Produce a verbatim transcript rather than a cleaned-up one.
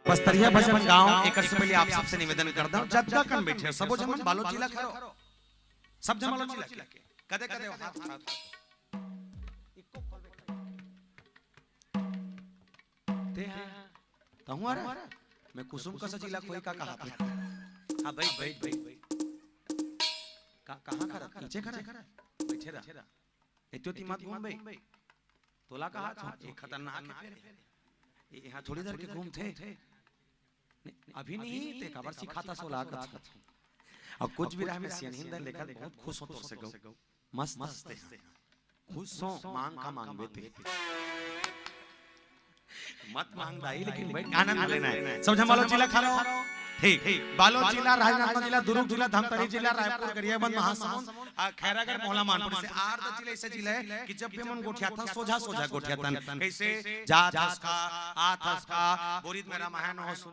बस्तरिया भजन गांव, एकर से पहले आप सबसे निवेदन करता हूं, जद्दा कन बैठे हो, सबो जमन बालोद जिला खरो, सब जमन बालोद जिला के, कदे कदे हाथ उठा, इक्को खोल बैठा। ते हा, तहूं आ रहा? मैं कुसुम कसा जिला खोई का कहा था। हां, बैठ, बैठ, बैठ, बैठ। का, कहां खड़ा? नीचे खड़ा? बैठे रहा। एतो ती मत घूम बे। तोला कहा था, ये खतरनाक है। ये यहां थोड़ी देर के घूमथे। नहीं, अभी नहीं, ते काबर सिखाता सोला कथा। अब कुछ भी रहा, मैं सियनहिन दे लेखा बहुत खुश हों तोर से गऊ। मस्त हंसते हैं। खुश हों, मांग का मांगबे ते। मत मांग दाई, लेकिन बैठ आनंद लेना है। सब झन बालोद जिला खरो। ठीक। बालोद जिला, राजनांदगांव जिला, दुर्ग जिला, धमतरी जिला, रायपुर, गरियाबंद, महासमुंद, आ, खैरागढ़, मोहला, मानपुर से आठ दस जिला ऐसे जिला है कि जब भी मन गोठियाथन, सोझा सोझा गोठियाथन। कैसे? जात हस का, आत हस का, बोरिद में रामायण हो,